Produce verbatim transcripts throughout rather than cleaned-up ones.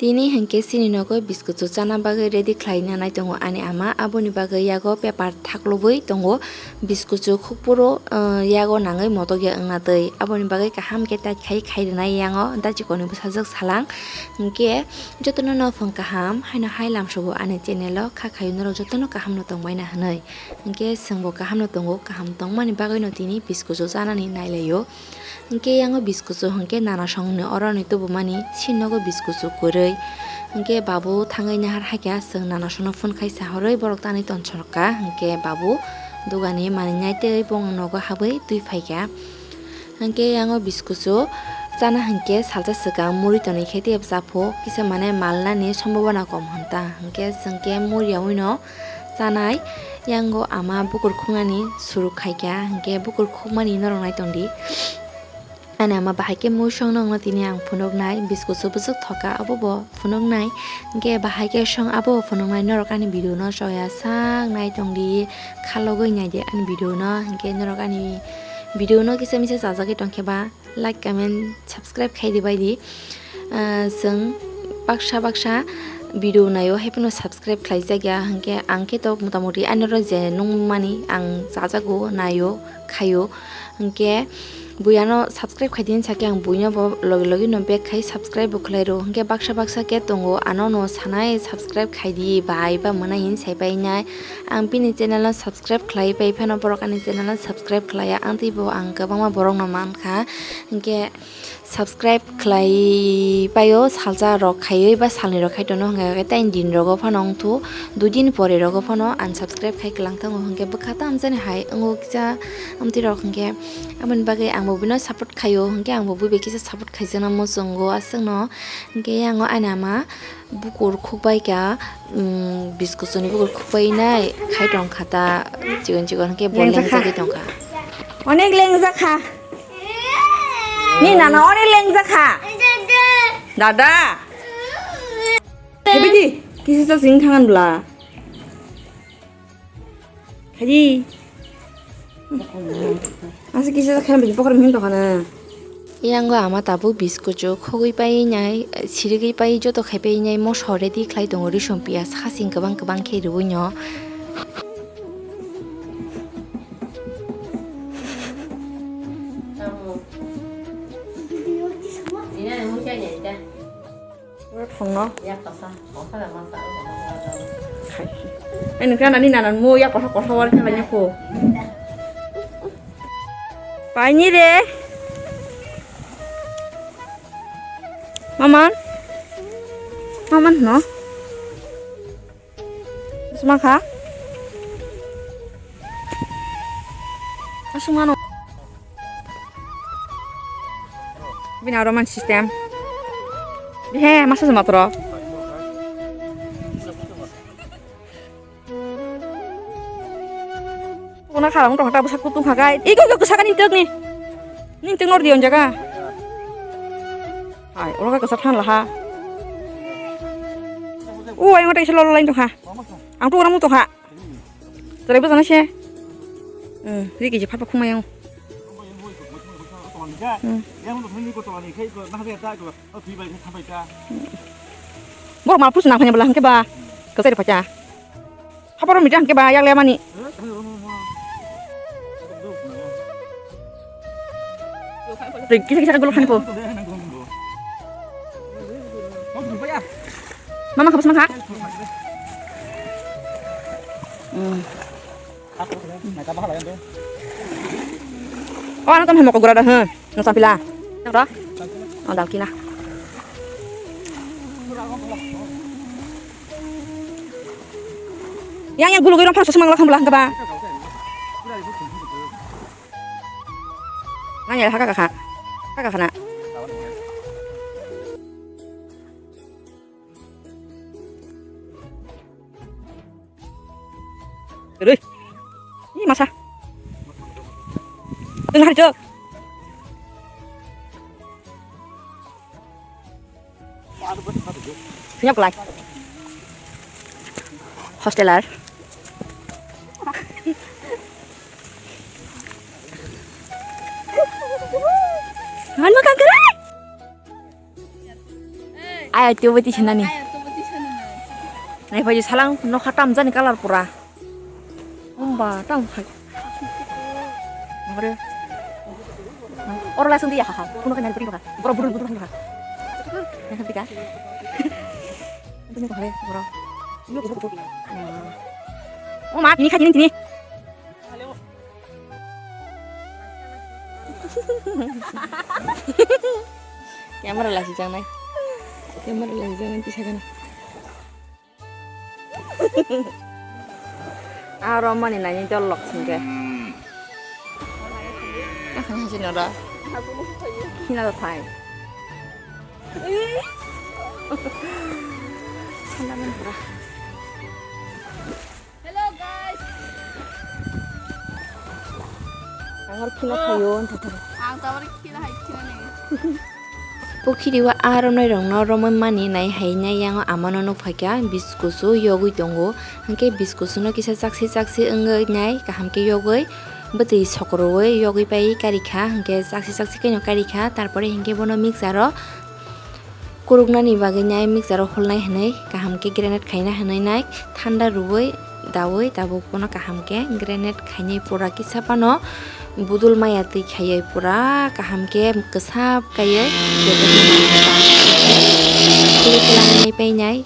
Tini hinkhe chini nogo biskuchu chana bagwi ready khlaina nai tongo ani ama, aboni bagwi yago paper thaklubui tongo. Biskuchu khukphuru, ah, yago nangwi motokya wngna twi, aboni bagwi kaham khe tait khai khai rwnai yango dachikorni bwsajwk salang. Hinkhe jotono nophung kaham haino hai lamsogo ani channel o, kha khayo norok jotono kaham no tongbaina hwnwi. Hinkhe chwngbo kaham no tongo, kaham tongmani bagwino tini biskuchu chanani nailaio. Hinkhe yango biskuchu hinkhe nana songni oroni tubumani, si nogo biskuchu kwrwi. Hinkhe babu thangwi nahar hakya, chwng nana songno phone khai sahorwi borok tanwi tonsokha. Hinkhe babu dugani manwi nai tei bong nogo habwi twi phaikha. Hinkhe yango biskuchu chana hinkhe salsa swkang muri tonwi khe tei bwsa pho kisa mane malnani sombobona kom hwn ta. Hinkhe chwngkhe muri yaui no chanai. Yango ama bukur khuknani suru khaikha, hinkhe bukur khukmani norok nai tongdi. Ani ama bahai khe mui songno wngno tini ang phunuknai, biskuchu bwswk thoka, abobo phunuknai. Hinkhe bahai khe song abobo phunuknai, norok ani video no choya sak nai tongdi, khalogwi naidi ani video no, hinkhe norok ani video no kisa misa chajagwi tongkhe ba. Like, comment, subscribe khai di bai di. Ah, chwng baksa baksa video naio, hai phano subscribe khlai jak ya, hinkhe ang khe to motamoti ani oro je nung mani ang chajago, naio, khaio. Hinkhe buiyano subscribe khai di hinsa khe ang buino bo logi logi no back khai subscribe bo khlai rw. Hinkhe baksa baksa khe tongo, ano no sanai subscribe khai di bai ba mwnai hin sai pai nai. Ang bini channel no subscribe khlai pai phano borok ani channel no subscribe khlai ya, ang tei bo ang kwbangma borok no man kha. Hinkhe subscribe khlai paio, salsa rok khaiwi ba salni rok khai tono, hwnkhe tei din rogo phano wngthu, dui din pore rogo phano unsubscribe khai kwlang thango, hwnkhe bwkha ta amjani hai wngo kisa amtwi rok, hwnkhe aboni bagwi ang bo bino support khaio, hwnkhe ang bo bui bai kisa support khaijakna muchungo aswkno, hwnkhe yango ani ama bukur khukbai kha, um, biskusuni bukur khukbai nai khai tong kha ta, chikon chikon khe bo lengjak kha. Lengjagwi tong kha. Onek lengjak kha. Ni nana onek lengjak kha. Dada. Kebidi, kisi sa sing thangan bla. Khaidi. Asa kisa khe bini pokor mihim tokha na. Yango ama tabuk biskuchu khogwi pai nai, sirigwi pai joto khai pai nai, moso ready khlai tongo, risum piyaj hasing kwbang kwbang khe rwui no. Oro thongno. Yak kosa, kosa da masa, kosa da masa. Khai. Ai, nungkha nani nanan mo yak kosa, kosa wari khala nyakho. Paini re. Maman. Maman no. Sma kha? Aswk mano. Bini aro man system. He, masa sama tro. Kona khala wng tongkha ta bwsak kutung kha kai. Iko, iko, kwsa kani tok ni. Ning tok nor di on jaga. Hai, oro ka kwsa than laha. O, ayong ta isi lolo lain tongkha. Ang tu ora mu tongkha. Chwrai bwsano se. Hmm, ri kiji pharpa khumai ang. Hmm. Bo mal pusu nang phanya bwla hwnkhe ba. Kwchai rw phacha. Haporo mita hwnkhe ba yak le mani. Tei kisa kisa golok hani po. Mama kha bwsma kha. Hmm. Oh, ano tamo moko gura da, hmm. No sapila. Yang ro? Oh, dal kina. Yang, yang gulu gulu phang sesmang lakham bwla hwnkhe ba. Nanya kaka kaka. Kaka kana. Rui. Ih, masa. Tengah hari, Cok. Senyap, kelai. Hosteler. Jangan makan, kelai. Aya tio bati sinani. Nai phaji salang nokha tam jani colour pura. Umba tam khai. Nokre. Oro la sung dia ha ha. Kuno kanya beri baka. Boro budul budul ha ha. Nang tika. Ini kare boro. Oh ma, ini khaji ini. Camera lasi jangnai. Camera lasi jangnai tisa gana. Aro mani nani jol lok singke. Kasang haji nora. Hina da thai. Sana man pura. Hello guys. Ang ar phina thayo, ang thathar. Ang tabari khina hai khina ni. Pukhiri o aro noi rok no romoi mani nai hai nai yango amano nuk phaikha biskusu yogwi tongo. Hwnkhe biskusu no kisa chaksi chaksi wngwi nai kaham khe yogwi bwtwi sokoroi yogwi pai karikha, hwnkhe chaksi chaksi khe no karikha, tarpore hwnkhe bono mixer o Kuruknani bagwi nai mixer o hulnai hwnwi kaham khe grind khaina hwnwi nai thanda rwui daui tabuk bono kaham khe grind khainai pura kisa phano budul maya twi khaiwi pura kaham khe kwsap kaiwi khulwi twlangnai painai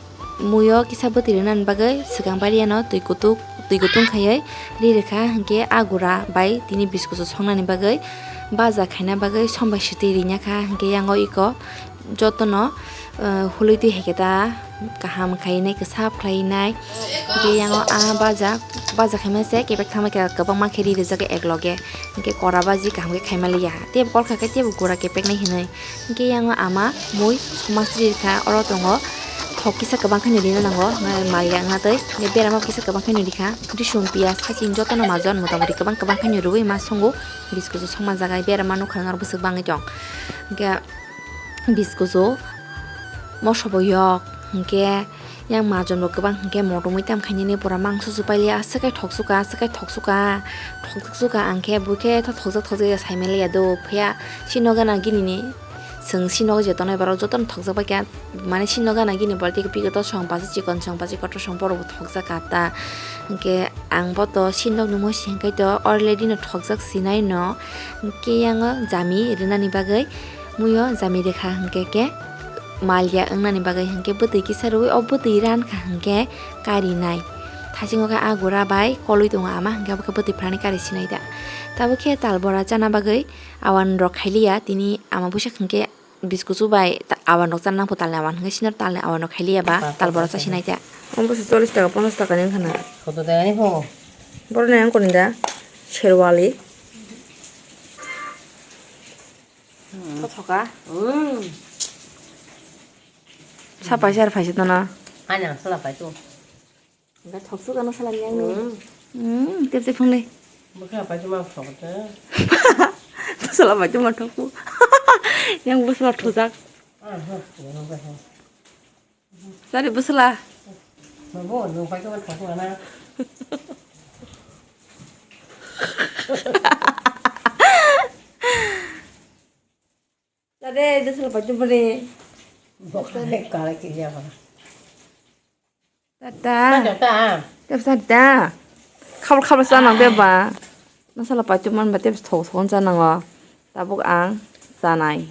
muio kisa bwtwi rwnani bagwi swkang bariano twi kutuk twi kutung khaiwi ri rwkha hwnkhe a gura bai tini biskuchu songnani bagwi baja khaina bagwi sombai sitwi rinakha hwnkhe yango iko. Jotono, eh, hulwi twi hai khe ta kaham khainai, kwsap khlainai. Hwnkhe yango a baja, baja khaima se kebek thangma khe kwbangma khe ri rijak ek loge. Hwnkhe kora baji kaham khe khaima liya. Tei bo kol kha khe tei bo gura kepeknai hinwi. Hwnkhe yango ama mui somasri rikha, oro tongo. Thok kisa kwbang khe rina nango, mal ya wngna twi. Hwnkhe berama kisa kwbang khe rikha. Risum, piyaj, saching jotono majon motamoti kwbang kwbang khe rwui ma songo. Biskuchu songma jaga berama nukha nang aro bwswk bangwi tong. Hwnkhe, biskuchu moso bo yok, hwnkhe yang majon bo kwbang, hwnkhe motomwi tam khainani pura mangso se pailiya, aswk khe thoksuka, aswk khe thoksuka, thoksuka, ang khe bo khe tho thokjak thokjak ya saimaliya do, phiya sino gana gini ni, chwng sino je tongnai borok jotono thokjak bai kha, mane sino gana gini balti khe bigoto song basi chikon song basi kotor song borok bo thokjak kha ta, hwnkhe ang bo to sinok ni mosi hwnkhe to already no thokjak sinai no, hwnkhe yango jami rwnani bagwi. Muio jami rikha hwnkhe khe mal ya wngnani bagwi hwnkhe bwtwi kisa rwui o bwtwi rankha hwnkhe karinai. Thasingo khe a gura bai kolwi tongo ama hwnkhe abo khe bwtwi phrani kari sinai da. Tabuk khe tal bora chana bagwi awan rok khailiya tini ama buisa hwnkhe biskuchu bai ta-, awan rok chana nangkho talni awan hwnkhe sinor talni awan rok khailiya ba tal bora chasinai da. Omo se chollish taka ponchash taka ni wngkha na. Koto taka ni pho? Borok ni ang koni da Sherwali. Thothoka. Sa paisa ar paisa tono. Ani ang sala pai tu. Enggak thoksu kana sala yang ni. Hmm, tep tep phungnai. Bwsla pai tu ma thok ta. Bwsla pai tu ma thokku. Yang bwsla thojak. Ah, ha, yang bwsla. Sari bwsla. Mabo, nung pai tu ma thokku ana. Tade, bwsla pai tu ma ni. Bokale kala kiriya ba. Tata. Tata. Tep sata. Khabor khabor chanang de ba. Masala paichuk man ba tep thok thok chanango. Tabuk ang chanai.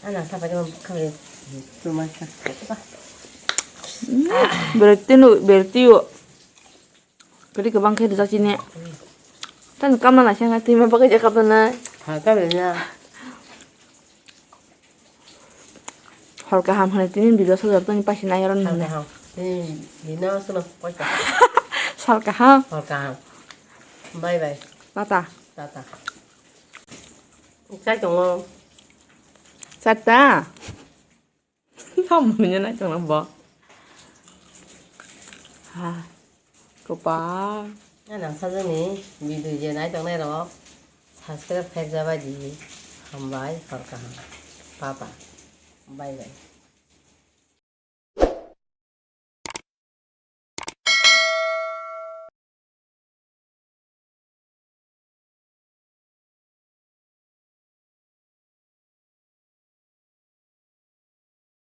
Ana sa paichuk man khabor chuma sa. Bertinu, bertiu. Kadi kwbang khe rijak chini. Tan kamna naising hai twi ma bagwi je kapna nai. Ha, ta bela. Hor kaham hwnwi tini video sajak tongni paisi nai oro nini. Hor kaham. Tini bino sono poisa. Sal kaham. Hor kaham. Bye bye. Tata. Tata. Chai tongo. Chata. Tamo nini nai tongno bo. Ha. Kwbang. Nang sajani video je nai tongnai rok subscribe khaijak bai di. Hambai hor kaham. Papa. Bye bye.